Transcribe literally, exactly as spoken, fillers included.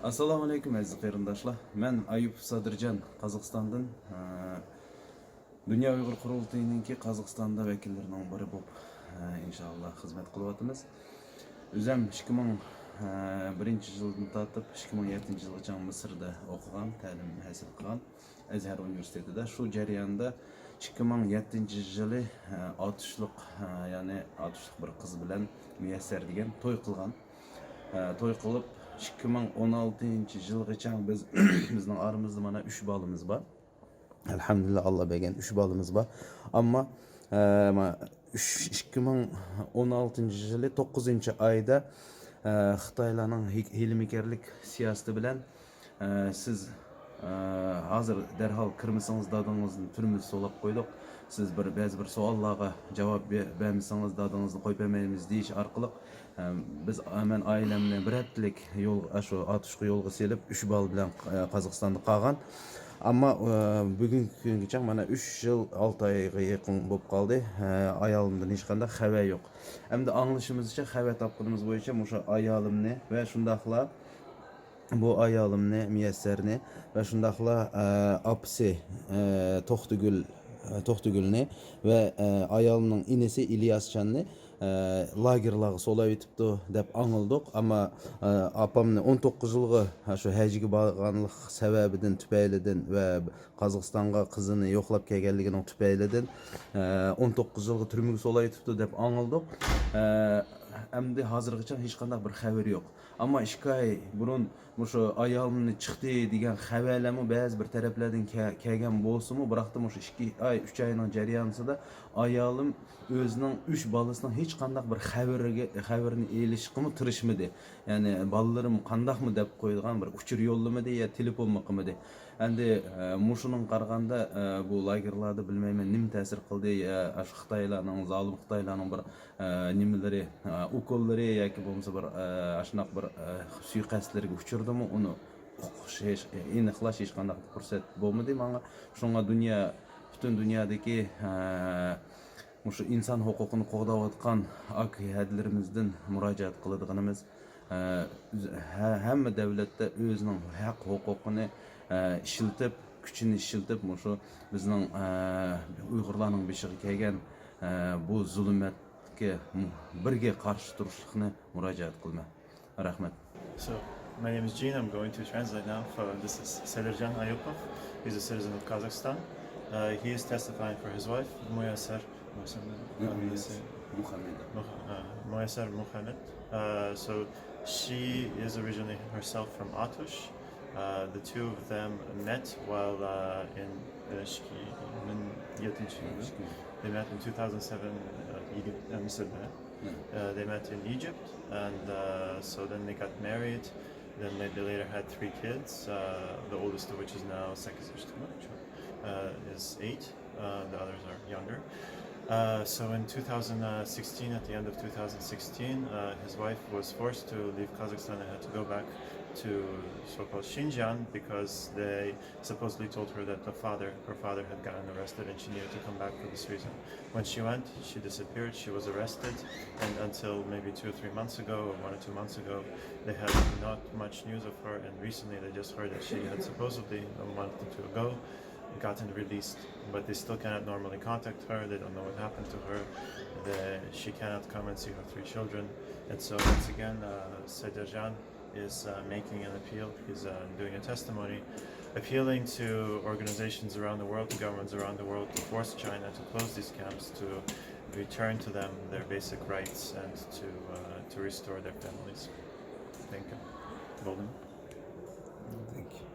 ئەسسالامۇ ئەلەيكۇم، ئەزىز قېرىنداشلار. مەن ئايۇپوف سادىرجان، قازاقىستاندىن. ئە، دۇنيا ئۇيغۇر قۇرۇلتىيىنىڭكى قازاقىستاندا ۋەكىللىرىنىڭ بىرى بولۇپ، ئە، ئىنشائاللا خىزمەت قىلىۋاتىمىز. ئۆزۈم ئىككى مىڭ بىرىنچى يىلدىن تارتىپ ئىككى مىڭ يەتتىنچى يىلغىچە مىسىردا ئوقۇغان، تەلىم ھاسىل قىلغان ئەزھەر ئۇنىۋېرسىتېتىدا. شۇ جەرياندا ئىككى مىڭ يەتتىنچى يىلى، ئە، ئاتۇشلۇق، ئە، يەنى ئاتۇشلۇق بىر قىز بىلەن مۇيەسسەر دېگەن توي قىلغان. ئە، توي قىلىپ، ئىككى مىڭ ئون ئالتىنچى يىلغىچە بىز، بىزنىڭ ئارىمىزدا مانا ئۈچ بالىمىز بار. ئەلھەمدۇلىللا، ئاللا بەرگەن ئۈچ بالىمىز بار. ئەمما، ئە، ما-، ئۈچ، ئىككى مىڭ ئون ئالتىنچى يىلى توققۇزىنچى ئايدا، ئە، خىتايلارنىڭ ھىي-، ھىيلىمىكەرلىك سىياسىتى بىلەن، ئە، سىز، ئە، ھازىر دەرھال كىرمىسىڭىز، دادىڭىزنى تۈرمىدە سولاپ قويدۇق. سىز بىر، بەزى بىر سوئاللارغا جاۋاب بە-، بەرمىسىڭىز، دادىڭىزنى قويۇپ بەرمەيمىز دېيىش ئارقىلىق، ئە، بىز، ئە، مەن ئائىلەمنى بىر ھەپتىلىك يول، ئاشۇ ئاتۇشقا يولغا سېلىپ، ئۈچ بالا بىلەن، ئە، قازاقىستاندا قالغان. ئەمما، ئە، بۈگۈنكى كۈنگىچە مانا ئۈچ يىل ئالتە ئايغا يېقىن بولۇپ قالدى. ئە، ئايالىمدىن ھېچقانداق خەۋەر يوق. ئەمدى ئاڭلىشىمىزچە، خەۋەر تاپقىنىمىز بويىچە مۇشۇ ئايالىمنى ۋە شۇنداقلا بۇ ئايالىمنى، مۇيەسسەرنى ۋە شۇنداقلا، ئە، ئاپىسى، ئە، توختىگۈل، ئە، توختىگۈلنى ۋە، ئە، ئايالىمنىڭ ئىنىسى ئىلياسجاننى، ئە، لاگېرلارغا سولاۋېتىپتۇ دەپ ئاڭلىدۇق. ئەمما، ئە، ئاپامنى ئون توققۇز يىلغا، ھە، شۇ ھەجگە بارغانلىق سەۋەبىدىن، تۈپەيلىدىن ۋە قازاقىستانغا قىزىنى يوقلاپ كەلگەنلىكىنىڭ تۈپەيلىدىن، ئە، ئون توققۇز يىلغا تۈرمىگە سولاۋېتىپتۇ دەپ ئاڭلىدۇق. ئە، ئەمدى ھازىرغىچە ھېچقانداق بىر خەۋىرى يوق. ئەمما ئىككى ئاي بۇرۇن مۇشۇ ئايالىمنى چىقتى دېگەن خەۋەرلەرمۇ بەزى بىر تەرەپلەردىن كە-، كەلگەن بولسىمۇ، بىراقتا مۇشۇ ئىككى ئاي، ئۈچ ئاينىڭ جەريانىدا ئايالىم ئۆزىنىڭ ئۈچ بالىسىنىڭ ھېچقانداق بىر خەۋىرىگە، خەۋىرىنى ئېلىشقىمۇ تىرىشمىدى. يەنى بالىلىرىم قانداقمۇ دەپ قويىدىغان بىر ئۇچۇر يوللىمىدى يا تېلېفونمۇ قىلمىدى. ئەمدى، ئە، مۇشۇنىڭغا قارىغاندا، ئە، بۇ لاگېرلاردا بىلمەيمەن نېمە تەسىر قىلدى، يا ئاشۇ خىتايلارنىڭ، زالىم خىتايلارنىڭ بىر، ئە، نېمىلىرى، ئە، ئوكۇللىرى ياكى بولمىسا بىر، ئە، ئاشۇنداق بىر، ئە، سۇيىقەستلىرىگە ئۇچرىدىمۇ، ئۇنى ئۇقۇش، ھېچ، ئېنىقلاش ھېچقانداق پۇرسەت بولمىدى ماڭا. شۇڭا دۇنيا، پۈتۈن دۇنيادىكى، ئە، مۇشۇ ئىنسان ھوقۇقىنى قوغداۋاتقان ئاكا ھەدىلىرىمىزدىن مۇراجىئەت قىلىدىغىنىمىز، ئە، ھە-، ھەممە دەۋلەتتە ئۆزىنىڭ ھەق ھوقۇقىنى، ئە، ئىشلىتىپ، كۈچىنى ئىشلىتىپ، مۇشۇ بىزنىڭ، ئە، ئۇيغۇرلارنىڭ بېشىغا كەلگەن، ئە، بۇ زۇلمەتكە مۇ-، بىرگە قارشى تۇرۇشلۇقنى مۇراجىئەت قىلىمەن. رەھمەت. So, my name is Gene. I'm going to translate now. For, this is Sedirjan Ayupov. He's a citizen of Kazakhstan. Uh, he is testifying for his wife, Muyaser Muhammad. Muhammed. Muha- uh, Muyaser Muhammad. Uh, so, she is originally herself from Atush. Uh, the two of them met while uh, in uh, Shki- من يتنشي. They met in two thousand seven, uh, Egypt, uh, مصر. Uh, they met in Egypt, and uh, so then they got married. Then they, they later had three kids, uh, the oldest of which is now sekiz yaşında, uh, is eight. Uh, the others are younger. Uh, so in two thousand sixteen, at the end of two thousand sixteen, uh, his wife was forced to leave Kazakhstan and had to go back to so-called Xinjiang because they supposedly told her that the father, her father had gotten arrested and she needed to come back for this reason. When she went, she disappeared, she was arrested, and until maybe two or three months ago, or one or two months ago, they had not much news of her, and recently they just heard that she had supposedly, a month or two ago, gotten released, but they still cannot normally contact her, they don't know what happened to her, they, she cannot come and see her three children, and so once again, uh, Sedirjan is uh, making an appeal. He's uh, doing a testimony appealing to organizations around the world, to governments around the world, to force China to close these camps, to return to them their basic rights, and to, uh, to restore their families. Thank you. Boldu mu? Thank you.